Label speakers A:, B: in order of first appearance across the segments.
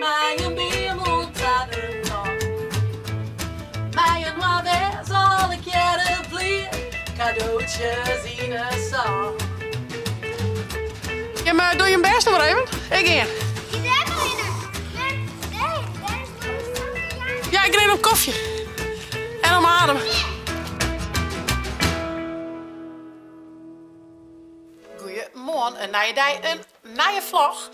A: Mei in beam oan ta de nok. Mei-inoar wêze allegearre bliid, kadootsjes yn 'e sok.
B: Jim dogge jim bêst noch mar even. Ik gean. Ja, ik rin om kofje. En om adem. Goeiemoarn, in nije dei, in nije vlog.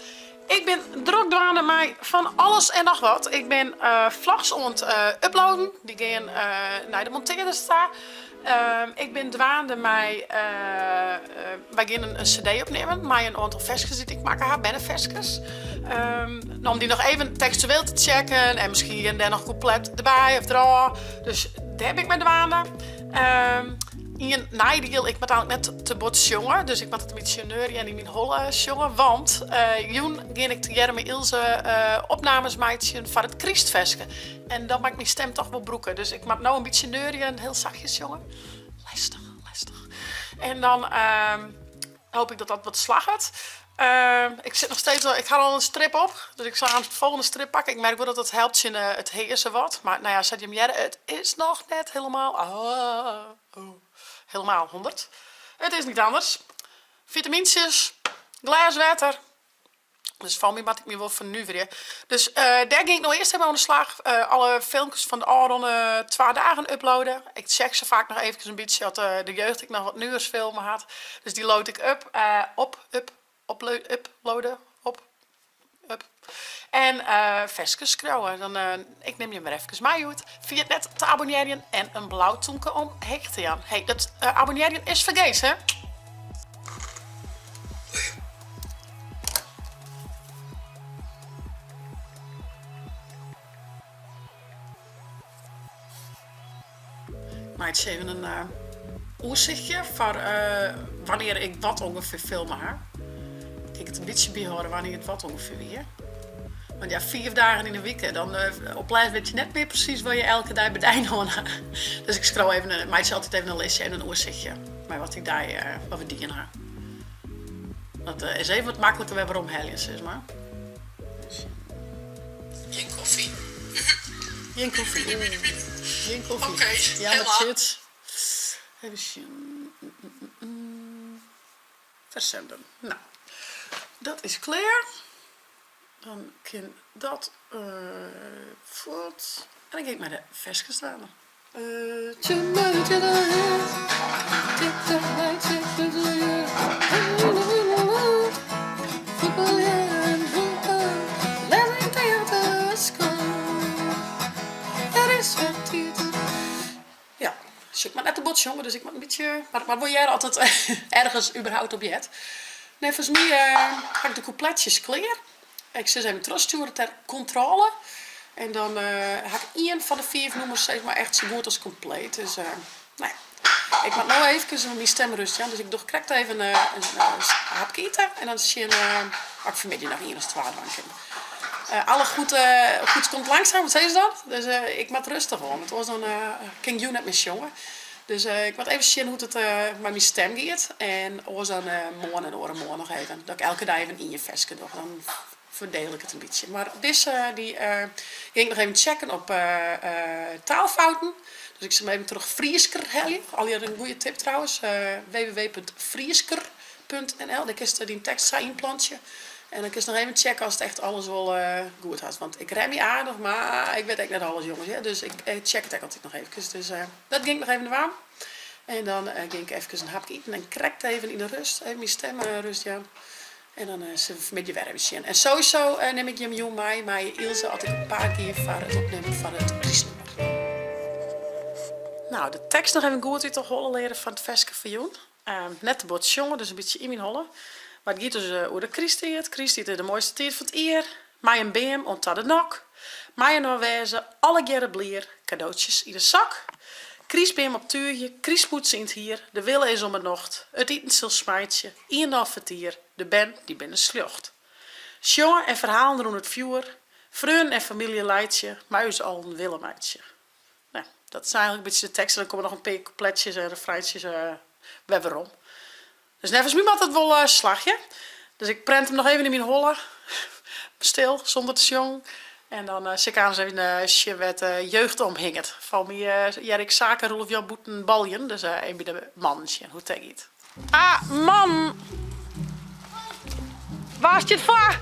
B: Ik bin drok dwaande mei fan alles en noch wat. Ik bin vlogs oan it uploaden. Dy gean nei de montearders ta. Ik bin dwaande mei, wy gean in cd opnimmen mei in oantal ferskes dy't ik makke ha, berneferskes. Om dy noch even tekstueel te checken en miskien gean dêr noch kûplet derby of derôf. Dus dêr bin ik mei dwaande. Ien neidiel, ik moat eigentlik net te bot sjonge, dus ik moat it in bytsje neurje en yn myn holle sjonge, want jûn gean ik tegearre mei Ilse opnames meitsjen foar it krystferske. En dan moat ik myn stim toch wol brûke, dus ik moat no in bytsje neurje en hiel sachtjes sjonge. Lestich, lestich. En dan hoop ik dat dat wat slagget. Ik sit noch steeds, ik ha al in strip op, dus ik sil aanst de folgjende strip pakke. Ik merk wol dat dat helpt tsjin it hearse wat, mar no ja, sa't jim hearre, it is noch net helemaal, helemaal 100. It is niet anders. Vitamyntsjes, glês wetter. Dus fan my moat ik my wol fernuverje. Dus dêr gean ik no earst even oan de slach. Alle filmkes fan de ôfrûne twa dagen uploaden. Ik check se faak noch eefkes in bytsje oft de jeugd ek noch wat nieuws filme hat. Dus dy load ik up, op, up, uploaden, op, up. En ferskes skriuwe. Dan, ik nim jim wer efkes mei hjoed. Ferjit net te abonnearjen en in blau tûmke omheech te jaan. Hey, dat abonnearjen is fergees, hè? Ik meitsje even in oersichtje foar wannear ik wat ûngefear filme ha. Kin ik it in bytsje byhâlde wannear it wat ûngefear wie. Want ja, fiif dagen yn 'e wike, dan op lêst wit je net mear presys wat je elke dei bedien hân ha. Dus ik skriuw even, meitsje altyd even in listje en in oersichtje mei wat ik dei, wat we dien ha. Dat is even wat makliker wer weromheljen, sis mar.
C: Gjin koffie.
B: Gjin koffie. Gjin koffie.
C: Oké,
B: Ja,
C: helemaal.
B: dat sit. Even sjen. Verzenden. Nou, dat is klear. Dan kin dat fuort. En dan gean ik mei de ferskes dwaande. Ja, sjoch, ik moat net te bot sjonge, dus ik moat in bytsje, mar ik moat wol hearre oft it ergens überhaupt op heart. Neffens my ha ik de kûpletsjes klear. Ik sil se even trochstjoere ter kontrôle. En dan ha ik ien fan de fiif nûmers sis mar echt sa goed as kompleet. Dus no ja, ik moat no eefkes myn stim rêst jaan, dus ik doch krekt even in hapke ite en dan sjen oft ik fan 'e middei noch ien of twa dwaan kin. Alle goed, goeds komt langzaam, wat sizze se dat? Dus ik moat rêstich oan, want oars dan kin ik jûn net mear sjonge. Dus ik moat even sjen hoe't it mei myn stim giet en oars dan moarn en oaremoarn noch even. Dat ik elke dei even ien ferske doch, dan ferdeel ik it in bytsje. Mar dizze dy gean ik noch even checken op taalfouten. Dus ik sil 'm even troch Frysker helje. Allegear in goede tip trouwens, www.frysker.nl. Dêr kinst dyn tekst sa ynplantsje en dan kinst noch even checke oftst echt alles wol goed hast. Want ik rêd my aardich, mar ik wit ek net alles jonges hear. Dus ik check it ek altyd noch eefkes. Dus dat gean ik noch even dwaan. En dan gean ik efkes in hapke iten en krekt even yn de rust, even myn stim rust jaan. En dan sille we fan 'e middei wer even sjen. En sowieso nim ik jim jûn mei mei Ilse as ik op paad gean foar it opnimmen fan it krystnûmer. Nou, de tekst noch even goed út de holle leare fan it ferske fan jûn. Net te bot sjonge, dus in bytsje yn myn holle. Mar it giet dus oer de krysttiid. Krysttiid is de moaiste tiid fan it jier. Mei in beam oant ta de nok. Mei-inoar wêze, allegearre blier, kadootsjes yn 'e sok. Krystbeam op túgje, krystmûtse yn 't hier, de wille is om 'e nocht, it iten sil smeitsje, ien-en-al fertier, de bern dy binne sljocht. Sjonge en ferhalen rûn it fjoer, freonen en famylje laitsje, mei ús allen wille meitsje. No, dat is eigenlik in bytsje de tekst en dan komme noch in pear kûpletsjes en refreintsjes wer werom. Dus neffens my moat dat wol slagje. Dus ik prent him noch even yn myn holle. Stil, sûnder te sjongen. En dan sil ik aanst even sjen wêr't de jeugd om hinget. Foar my hear ik Sake en Roelof Jan bûten baljen, dus even by de mannen sjen hoe't dat giet. Ah, mannen! Wa stiet foar?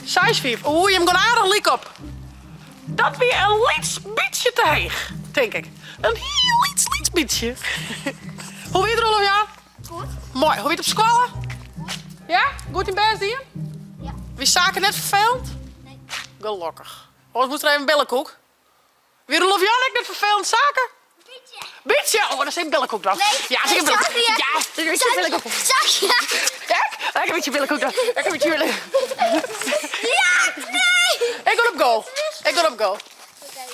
B: 6-5. Oeh, jim gean aardich lyk op. Dat wie in lyts bytsje te heech, tink ik. In hiel lyts, lyts bytsje. Hoe wie it, Roelof Jan?
C: Goed.
B: Moai. Hoe wie it op skoalle?
C: Goed.
B: Ja? Goed dyn bêst dien?
C: Ja.
B: Wie Sake net ferfelend?
C: Nee.
B: Gelokkich. Oars moast er even billenkoek. Wie Roelof Jan ek net ferfelend, Sake?
C: Bytsje.
B: Bytsje? Oh, dan sil ik billenkoek dwaan.
C: Nee.
B: Ja, sil ik billenkoek.
C: Sorry.
B: Ja, sil ik in bytsje billenkoek.
C: Sorry.
B: Ek? Ek in bytsje billenkoek dwaan. Ek in bytsje billenkoek.
C: Ja, nee.
B: Ik gean op goal. Ik gean op goal.
C: Oké.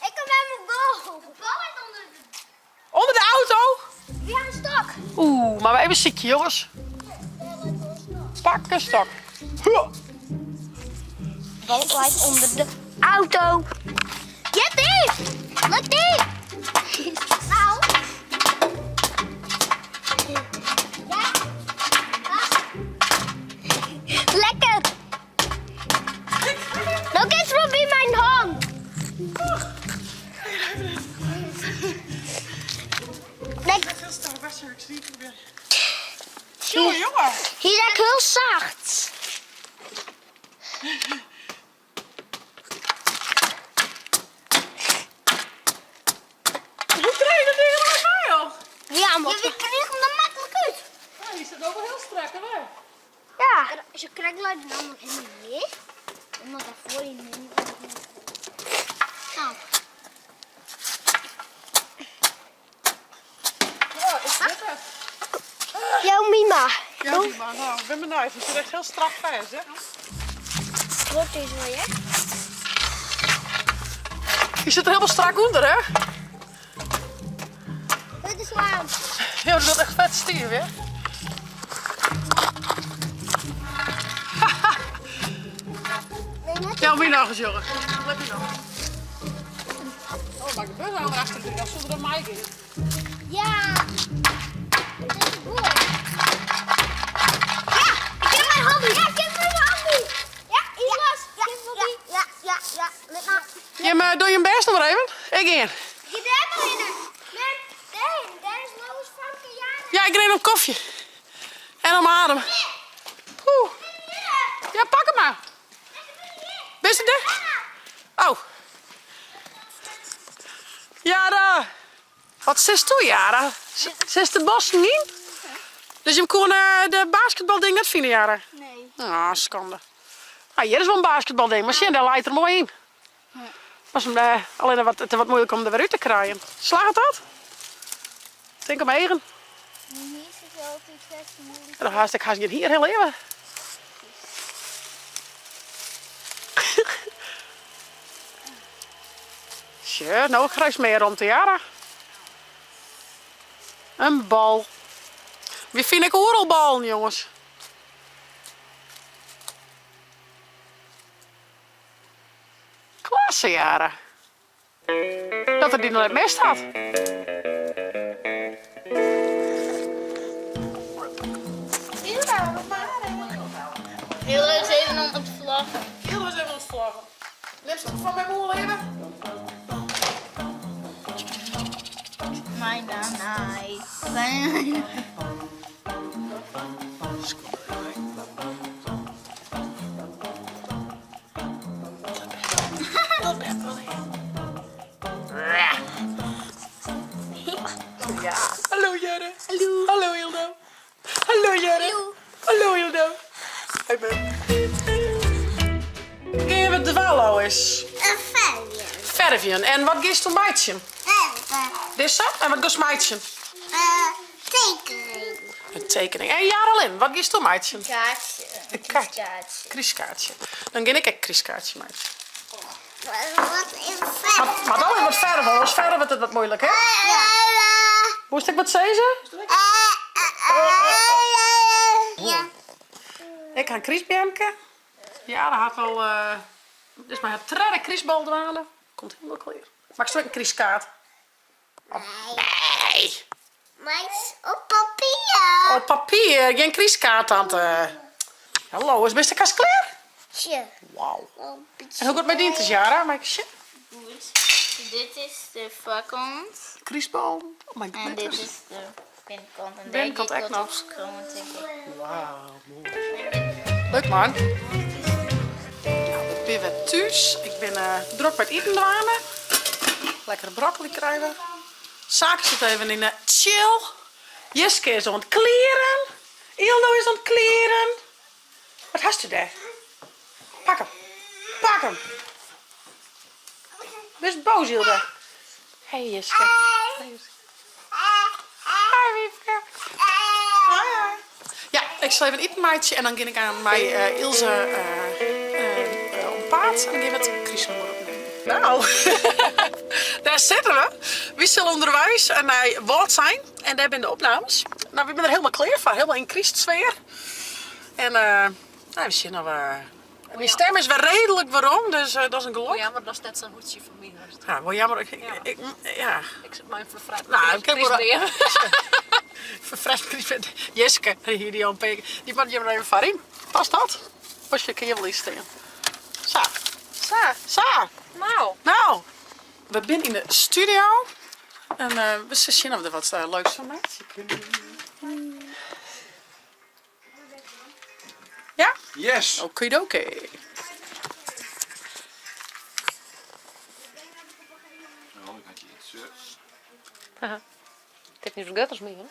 C: Ik kom bij mijn goal. De bal is onder de...
B: Onder de auto?
C: Wie hat in stok?
B: Oeh, mar we even sykje, jonges. Pak in stok. Huh.
C: Bal leit ûnder de auto. Jetty! Letty! Nou. Ja. Lekker! No kinst wol by myn hân.
B: Jonge, jonge.
C: Hy is ek hiel sacht.
B: Hoe krij je dat ding er nou bij, joh?
C: Ja, maar we krigen hem er maklik út.
B: Ja, die zit ook wel heel strak, hè?
C: Ja. Ze krijgen namelijk helemaal niet. Omdat daarvoor je niet. Nou.
B: Ja, ik weet het.
C: Jou Mima.
B: Ja, Mima. Nou, ik ben benieuwd. Het zit echt heel strak vast, hè?
C: Wat is wel, hè?
B: Je zit er helemaal strak onder, hè?
C: Dit is warm.
B: Ja, dat is echt vet stief, hè? Ja, moet je nog eens, jongen. Let je nog. Oh, maak de bus aan erachter doen, dat zonder een mic in.
C: Ja. Dat is goed. Ja, ik heb mijn hobby. Ja, ik heb mijn hobby. Ja, Ilas. Ja, ja, ja, ja. Let maar.
B: Ja, maar doe je best nog maar even. Ik in.
C: Je daar maar in. Daar, daar is Lois Famke Jara.
B: Ja, ik ren op koffie. En om adem. Oeh. Ja, pak hem maar. Bist je er? Oh. Jara. Wat zit toe, Jara? Zit de bos niet? Dus je kon de basketbalding net vinden, Jara?
C: Nee.
B: Ah, schande. Ah, hier is wel een basketbalding, maar zie, daar leidt er mooi in. Was hem alleen wat, het is wat moeilijk om er weer uit te krijgen. Slaagt dat? Denk om eigen.
C: Hier is het altijd best moeilijk.
B: Dan haast ik haast hier heel even. Tje, nou krijg je meer om te jaren. Een bal. Wie vind ik oeralballen, jongens? Klasse, jaren. Dat er die nog net mist had.
D: Heel leuk even om het vlaggen.
B: Heel eens even om het vlaggen. Neem ze van mijn moeder even.
D: Mijn naam,
B: Ja. Hallo Jere. Hallo. Hallo Hildo. Hallo Jere. Hallo Hildo. Hoi mem. Gean we dwaan is?
C: Een verfje.
B: Fervjen. En wat giest do meitsjen?
C: Verven.
B: Dizze? En wat giest meitsjen?
C: Tekening.
B: Een tekening. En Jarelin, wat giest do meitsjen?
D: Kaartje.
B: Een kaartje. Krystkaartsje. Dan gean ik ek krystkaartsje meitsjen.
C: Wat is verf?
B: Maar dan is wat verf, anders verf wordt het wat moeilijk, hè?
C: Ja.
B: Moest ik wat zeggen?
C: Ja.
B: Ik ha in krystbeamke. Ja, dat had al. Dus mei har tredde krystbal dwaande. Komt hielendal klear. Makkest ek in krystkaart? Nee.
C: Maar op papier.
B: Op papier, gjin krystkaart, tante. Hallo, is bist hast klear?
C: Bytsje.
B: Wauw. En hoe giet it mei dyn Tjara? Mei ik sjen?
D: Goed. Dit is de foarkant.
B: Krystballen mei
D: En dit
B: glitters.
D: is de binnenkant. En
B: Binnenkant
D: dêr
B: ek
D: giet
B: noch.
D: wat op skriuwen, tink ik.
B: Wauw, moai. Leuk man. Nou, we binne wer thús. Ik bin drok by it iten dwaande. Lekkere broccoli krije we. Sake sit even yn de chill. Jiske is oan it klearen. Ildo is oan it klearen. Wat hasto dêr? Pak him. Pak him. Bist boas, Ildo? Hey Jiske. Hey Jiske. Hi Wiepke. Hi hi. Ja, ik sil even iten meitsje en dan gean ik aan mei Ilse op paad en dan gean we it krystnûmer opnimmen. Nou, dêr sitte we. Wy sille ûnderweis nei Wâldsein en dêr binne de opnames. Nou, wy binne der hielendal klear foar, hielendal yn krystsfear. En nou, we sjen of we. Myn stem is wer reedlik werom, dus dat is in gelok.
A: Wol jammer datst net sa'n hoedsje fan my hast.
B: Ja, wol jammer. Ik, ik, ja.
A: Ik sit mei in ferfret
B: Nou, ik heb wol-
A: krystbeam.
B: Ferfret krystbeam. Jiske, hier dy al in pear kear. Dy moat hjir mar even foaryn. Past dat? Of kin hjir wol yn stean. Sa.
A: Sa.
B: Sa.
A: Nou.
B: Nou, we binne yn de studio. En we sille sjen of we der wat leuks fan meitsje kinne. Ja?
E: Yes!
B: Okidoki.
E: Nou, ik had je iets. eh,
A: Het heeft niet zo goed als mij, hè?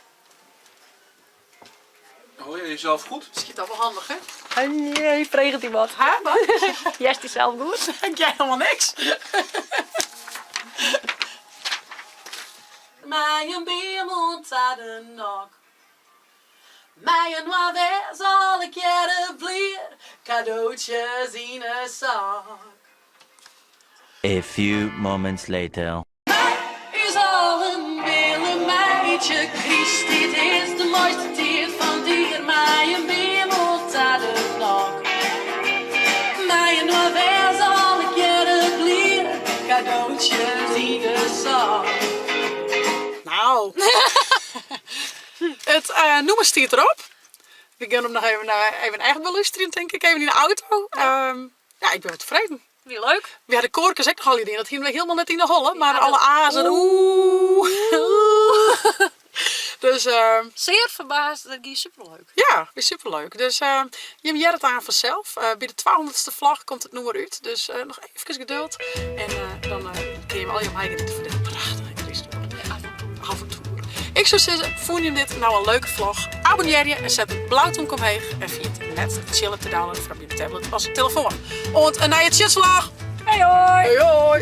E: Hoor je jezelf goed?
B: Schiet dat wel handig, hè?
A: Nee, freget hy wat.
B: Hè, wat?
A: Hearst dysels goed?
B: Ik hear helemaal niks. Mei in beam oant ta de nok. Mei-inoar wêze allegearre blier, kadootsjes yn 'e sok.
F: A few moments later.
A: Ús allen wille meitsje krysttiid is de moaiste tiid fan it jier mei in beam oant ta de nok. Mei-inoar wêze allegearre blier, kadootsjes yn 'e sok.
B: Nou, it nûmer stiet derop. We gean him noch even, even echt belústerjen, tink ik. Even yn de auto. Ja, ik bin wol tefreden.
A: Wie leuk.
B: We ha de koarkes ek noch allegear dien. Dat hiene we hielendal net yn de holle, mar alle A's en oeh. Dus
A: Zeer verbaasd, dat gie superleuk.
B: Ja, wie superleuk. Dus jim hearre it aan fansels. By de twahûndertste vlog komt it nûmer út. Dus noch efkes geduld. En dan kinne jim allegear meigeniete fan dit prachtige krystnûmer. Avontoer. Ik soe sizze, fûnen jim dit no in leuke vlog? Abonnearje en set it blau tomke omheech. En ferjit net de Tsjilip te downloaden foar op jim tablet of telefoan. Oant in nije Tsjitsvlog!
A: Hei hoi!
B: Hoi hoi!